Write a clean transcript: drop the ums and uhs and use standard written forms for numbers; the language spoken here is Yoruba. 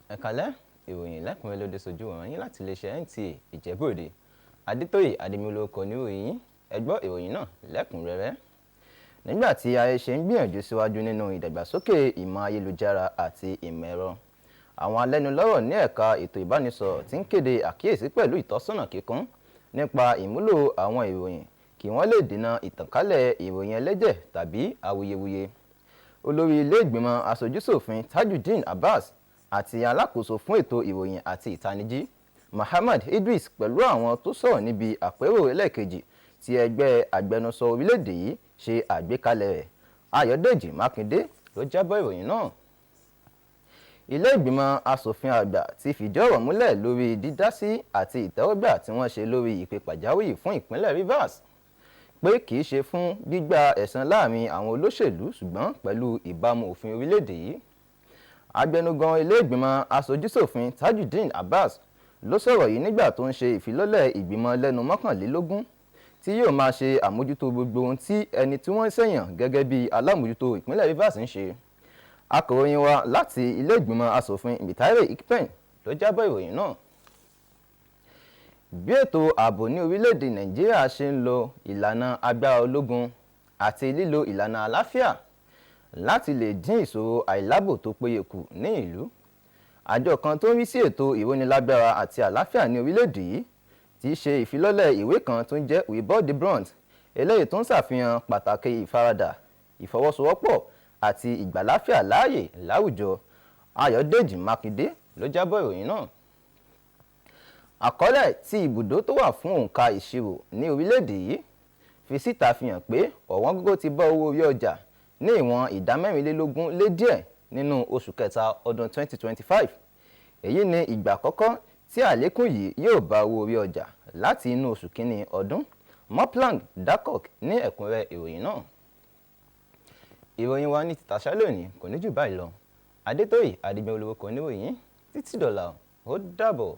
Ẹ káalẹ́, ìròyìn lẹ́kùnrẹ́rẹ́ ló dé sójú ìwòran yín láti iléeṣẹ́ NTA Ìjẹ̀bú-Òde. Adétóyè Adémilórúkọ oníròyìn yín. Ẹ gbọ́ ìròyìn náà lẹ́kùnrẹ́rẹ́. Nígbà tí ayé ṣe ń gbìyànjú síwájú nínú ìdàgbàsókè ìmọ̀ ayélujára àti ìmọ̀ ẹ̀rọ, àwọn alẹ́nulọ́rọ̀ ní ẹ̀ka ètò ìbánisọ̀rọ̀ ti ń kéde àkíyèsí pẹ̀lú ìtọ́sọ́nà kíkún nípa ìmúlò àwọn ìròyìn kí wọ́n lè dènà ìtànkálẹ̀ ìròyìn ẹlẹ́jẹ̀ tàbí awuyewuye. Olórí ilé ìgbìmọ̀ aṣojú-ṣòfin Tajudeen Abbas àti alákòóso fún ètò ìròyìn àti ìtanijí Mohammed Idris pẹ̀lú àwọn tó sọ̀rọ̀ níbi àpérò ẹlẹ́ẹ̀kejì tí ẹgbẹ́ agbẹnusọ orílẹ̀-èdè yìí ṣe àgbékalẹ̀ rẹ̀. Ayọ̀dèjì Mákindé ló jábọ̀ ìròyìn náà. Ilé ìgbìmọ̀ asòfin àgbà ti fìdí ọ̀rọ̀ múlẹ̀ lórí dídásí àti ìtẹ́wọ́gbà tí wọ́n ṣe lórí ìpè pàjáwìrì fún ìpínlẹ̀ Rivers pé kì í ṣe fún gbígba ẹ̀san láàrin àwọn olóṣèlú, ṣùgbọ́n pẹ̀lú ìbámu òfin orílẹ̀-èdè yìí. Abẹnugan ilé ìgbìmọ̀ aṣojúṣòfin Tajudeen Abbas ló sọ̀rọ̀ yìí nígbà tó ń ṣe ìfilọ́lẹ̀ ìgbìmọ̀ lẹ́nu 21 tí yóò máa ṣe àmójútó gbogbo ohun tí ẹni tí wọ́n ṣẹ̀yàn gẹ́gẹ́ bí alámòjútó ìpínlẹ̀ Rivers ń ṣe. Akọ̀ròyìn wa láti ilé ìgbìmọ̀ asòfin Mitaire Ikpen ló jábọ̀ ìròyìn náà. Bí ètò ààbò ní orílẹ̀-èdè Nàìjíríà ṣe ń lo ìlànà agbára ológun àti lílo ìlànà àlàáfíà láti lè dín ìṣòro àìláàbò tó péye kù ní ìlú, àjọ kan tó ń rí sí ètò ìrónilágbára àti àlàáfíà ní orílẹ̀-èdè yìí ti ṣe ìfilọ́lẹ̀ ìwé kan tó ń jẹ́ We Bore the Brunt, eléyìí tó ń ṣàfihàn pàtàkì ìfaradà, ìfọwọ́sowọ́pọ̀ àti ìgbàláàfíà láàyè láwùjọ. Ayọ̀dèjì Mákindé ló jábọ̀ ìròyìn náà. Àkọọ́lẹ̀ tí ibùdó tó wà fún òǹkà ìṣirò ní orílẹ̀-èdè yìí fi síta fi hàn pé ọ̀wọ́ngógó ti bá owó orí ọjà ní ìwọ̀n ìdá 24 lé díẹ̀ nínú oṣù kẹta ọdún 2025. Èyí ni ìgbà àkọ́kọ́ tí àlékún yìí yóò bá owó orí ọjà láti inú oṣù kínní ọdún. Moplang Dakok ní ẹ̀kúnrẹ́rẹ́ ìròyìn náà. Ìròyìn wa ní tìtàṣálẹ́ òní kò ní jù báyìí lọ. Adétóyè Adigun olórúkọ oníròyìn, títí dọ̀là, ó dàbọ̀.